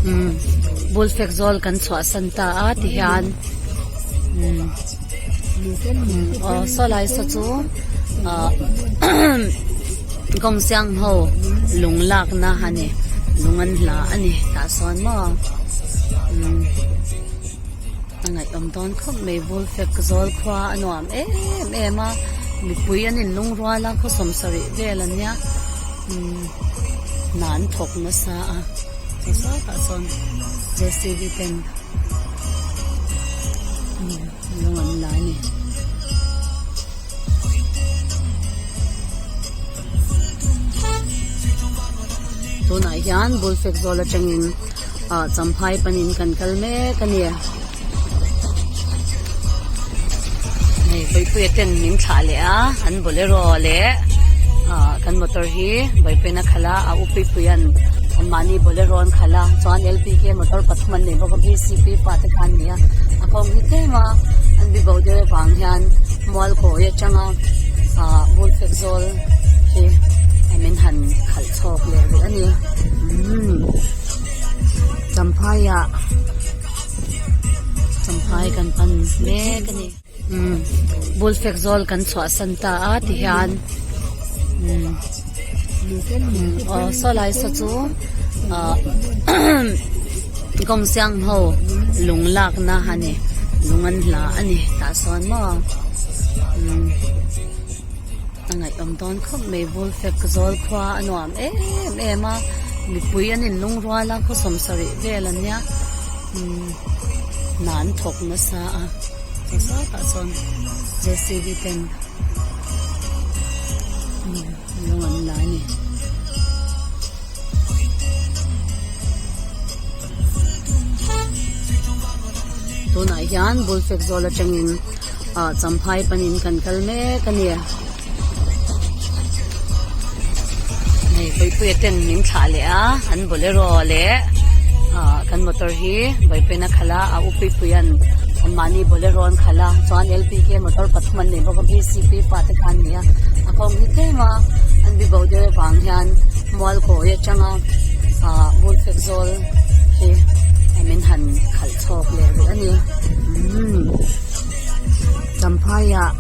Umm Bullfek zawl kan chhuahsan ta a tihian umm aw saw lai saw chu ah kawngsiang ho lung lakna a ni lung an hla a ni tah sawn maw umm a ngaihawm dawn khawp mai Bullfek zawl khua a nuam em em a mipui an inlungrual a khaw sawmsarih vel an nia umm hna an thawk nasa a chu sawtah sawn J C B ten lung an la a ni. Tunah hian Bullfek zawl atangin ah Champhai panin kan kal mek a ni. Hei Bawipuia ten min thlah leh a an bolero leh ah kan motor hi Bawipuiin a khalh a a u Puipuia'n anmahni bolero an khalh a chuan L P K motor pathum an nei bawk a B C P pa te kha an ni a a kawng hi tlem a an bibo deuh avang hian mual kawi atanga ah Bullfek zawl hi min han khalh chhawk leh rih a ni umm Champhai ah. Champhai kan pan mek a ni. Umm Bullfek zawl kan chhuahsan ta a tihian umm aw saw lai saw chu ah kawngsiang ho lung lakna a ni lung an hla a ni tah sawn maw umm a ngaihawm dawn khawp mai Bullfek zawl khua a nuam em em a mipui an inlungrual a khaw sawmsarih vel an nia. Umm hna an thawk nasa a chu sawtah sawn J C B ten umm lung an la a ni. Tunah hian Bullfek zawl atangin ah Champhai panin kan kal mek a ni. Hei Bawipuia ten min thlah leh a an bolero leh ah kan motor hi Bawipuiin a khalh a a u Puipuia'n anmahni bolero an khalh a chuan L P K motor pathum an nei bawk a B C P pa te kha an ni a a kawng hi tlem a an bibo deuh avang hian mual kawi atanga ah Bullfek zawl hi min han khalh chhawk leh rih a ni umm Champhai ah.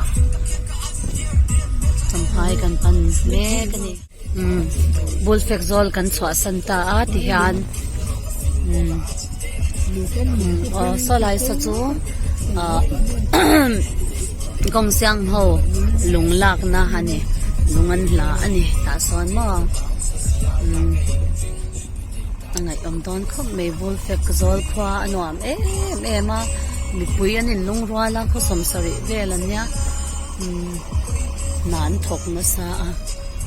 Champhai kan pan mek a ni. Umm Bullfek zawl kan chhuahsan ta a tihian umm aw saw lai saw chu ah kawngsiang ho lung lakna a ni lung an hla a ni tah sawn maw umm a ngaihawm dawn khawp mai Bullfek zawl khua a nuam em em a mipui an inlungrual a khaw sawmsarih vel an nia. Umm hna an thawk nasa a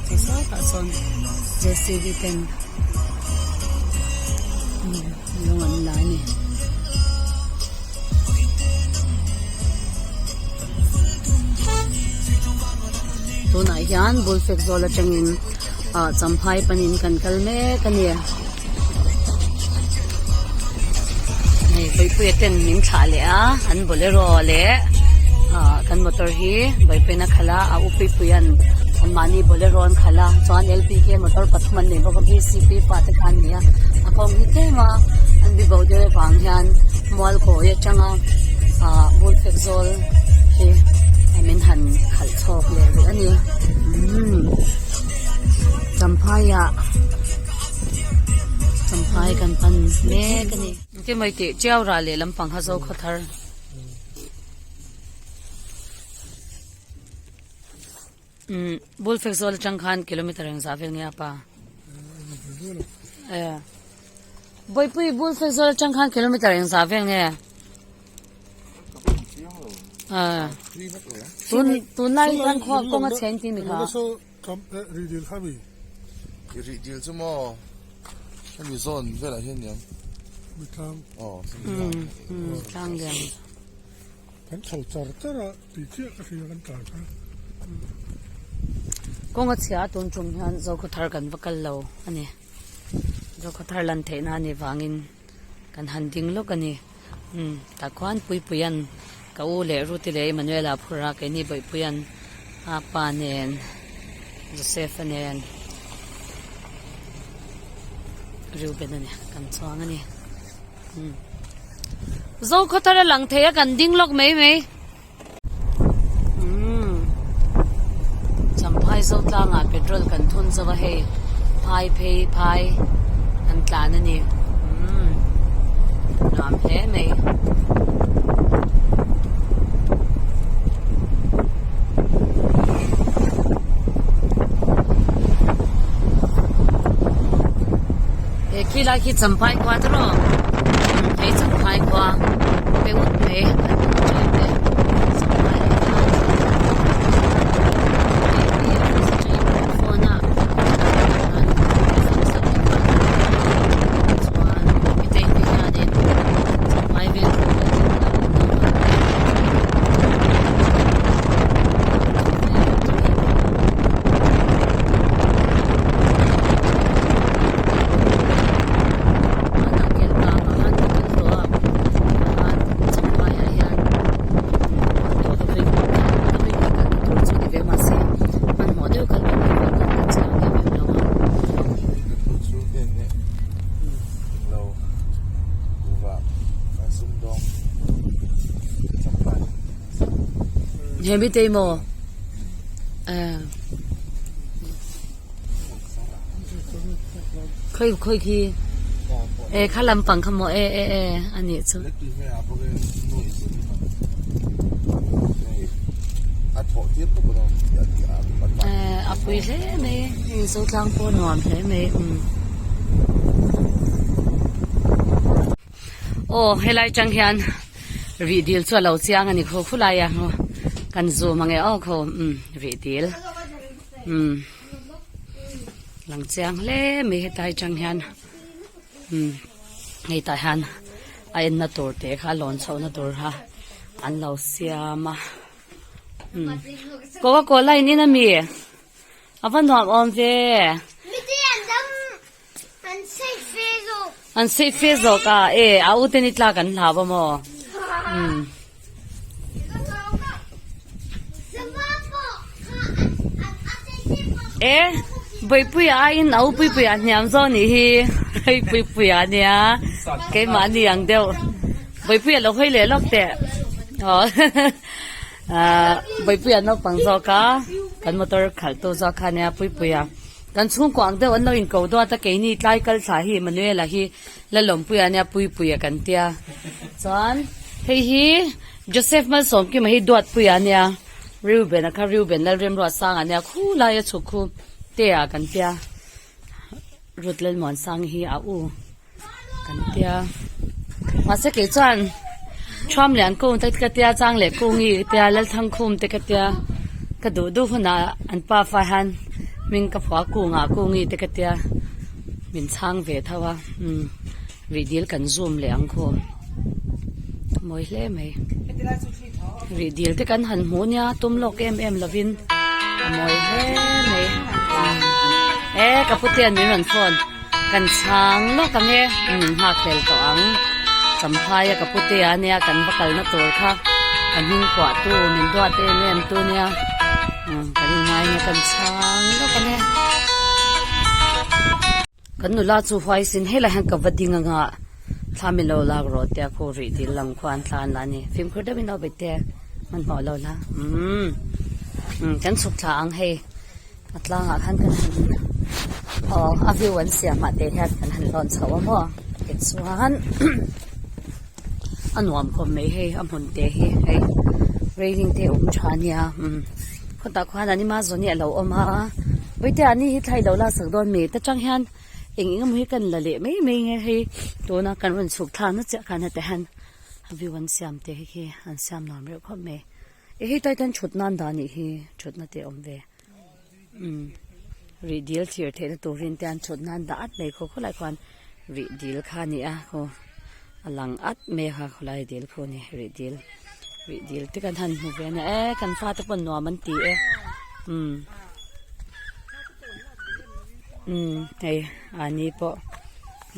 chu sawtah sawn J C B ten umm lung an la a ni. Tunah hian Bullfek zawl atangin ah Champhai panin kan kal mek a ni. Hei Bawipuia ten min thlah leh a an bolero leh ah kan motor hi Bawipuiin a khalh a a u Puipuia'n anmahni bolero an khalh a chuan L P K motor pathum an nei bawk a B C P pa te kha an ni a a kawng hi tlem a an bibo deuh avang hian mual kawi atanga ah Bullfek zawl hi min han khalh chhawk leh rih a ni umm Champhai ah. Champhai kan pan mek a ni. Engtin mai tih Tiau rah leh lampang kha zo khaw thar. Umm Bullfek zawl atang khan kilometer engzah vel nge a pa? Eh. Bawihpui Bullfek zawl atang khan kilometer engzah vel nge? Ah. Tun tunlai kan khua kawng a chheng tih mi kha. Rih dil kha mi? Rih dil chu maw hemi zawn velah hian niang. Mi tlang. Aw tlang lian. Kan chho char char a tih chiah ka hria kan tlan kha. Kawng a chhia a tun tum hian Zokhawthar kan va kal lo a ni. Zokhawthar lan theihna a nih vangin kan han ding lawk a ni. Umm tah khuan Puipuia'n ka u leh Ruti leh Emmanuela a phur a, keini Bawihpuia'n a pa nen Joseph-a nen Reuben-a nen kan chuang a ni. Zokhawthar a lang thei a kan ding lawk mai mai. Umm Champhai Zotlangah petrol kan thun zo a hei phai phei phai kan tlan a ni umm nuam hle mai. He khi lai khi Champhai khua te rawh hei Champhai khua pe ut mai an hmu thin te Champhai leh phai phone a chuan mite te hianin Champhai vel He mi te maw Khawi khawi khi e kha lampang kha maw e e e a nih chu. A pui hle mai hei Zotlang pawh nuam hle mai umm. Aw helai tang hian rih dil chu a lo chiang a ni khaw khulai a kan zoom ang e aw khaw umm rih dil. Umm lang chiang hle mai hetlai atang hian umm hei tah hian a enna tur te kha lawn chhohna tur kha an lo siam a umm coca cola in in ami a va nuam awm ve an safe fe zawk a e a u te ni tlak an hlau a maw umm. E Bawihpuia aiin a u Puipuia hniam zawk anih hi hei Puipuia ania keimahni ang deuh Bawihpuia lo hawi leh lawk teh aw ahh Bawihpuia naupang zawk a kan motor khalh tu zawk kha ania Puipuia kan chhungkua ang deuh an lo inko duat a keini tlai kal thla hi Manuela hi Lalawmpuia ania Puipuia kan tia chuan hei hi Joseph Malsawmkima hi Duatpuia ania Reuben a kha Reuben Lalremruatsanga ania khulai a chhuk khu Tea kan tia Ruth Lalmuansangi hi a u kan tia mahse kei chuan Thuamlian kung te ka tia chang leh kungi ka tia Lalthangkhum te ka tia ka duh duh hunah an pafa hian hming ka phuah kungah kungi te ka tia. Min chhang ve tho a umm rih dil kan zoom leh ang khaw mawi hle mai rih dil te kan han hmuh nia tum lawk em em lovin a mawi hle mai e ka pu te an min rawn phone kan chhang lawk ang e min nghak hlel tawh ang champhai a ka pu te a nia kan va kalna tur kha ka hming kuah tu min duat em em tu nia. Kan inngai nia kan chhang lawk ang e. Kan nula chu huaisin helai hian ka va ding anga thla min lo lak rawh tia khu rih dil lam khuan thla an la a ni. Fimkhur deuhin aw bete hmanhmawh lo la. Umm kan chhuk thla ang hei a tlangah khan kan han aw a view an siam ah te hian kan han lawn chho a maw tichuan. A nuam khawp mai hei a hmun te hi hei railing te a awm tha ania umm khawtah khuan an ima zawn hi a lo awm a vawitea ani hi thla ilo laksak dawn mi ta tang hian eng eng emaw hi kan la leh mai mai nge hei tuna kan rawn chhuk thlak na chiah khan hetah hian a view an siam te hi khi an siam nuam reuh khawp mai eh hei tai tan thut nan dah anih hi thutna te a awm ve. Umm rih dil thlir theihna turin te an thut nan dah at mai khaw khawlai khuan rih dil kha a ni a khaw a lang at mai a kha khawlai dil khu a ni rih dil rih dil te kan han hmu ve a nia e kan fate pawn nuam an ti e umm umm hei a ni pawh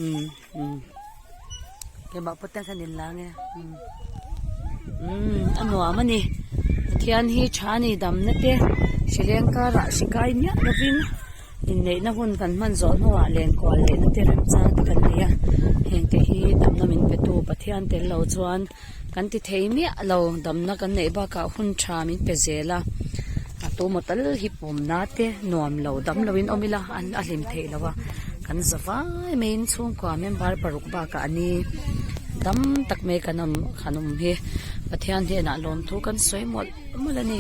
umm umm keimah pawh te khan inla nge umm umm a nuam a ni Pathian hi tha a ni damna te hrileng karah hri kai miah lovin inneihna hun kan hman zawh hnuah lenkual lehna te remchang te kan nei a heng te hi damna min pe tu. Pathian tel lo chuan kan ti thei miah lo damna kan neih bakah hun tha min pe zel a a tumaw tal hi pawmna te nuam lo dam lo in awm ila an a hlim theih loh a kan za vai mai in chhungkua member paruk bakah a ni dam tak mai kan awm kan awm hi Pathian hnenah lawmthu kan sawi mawlh mawlh a ni.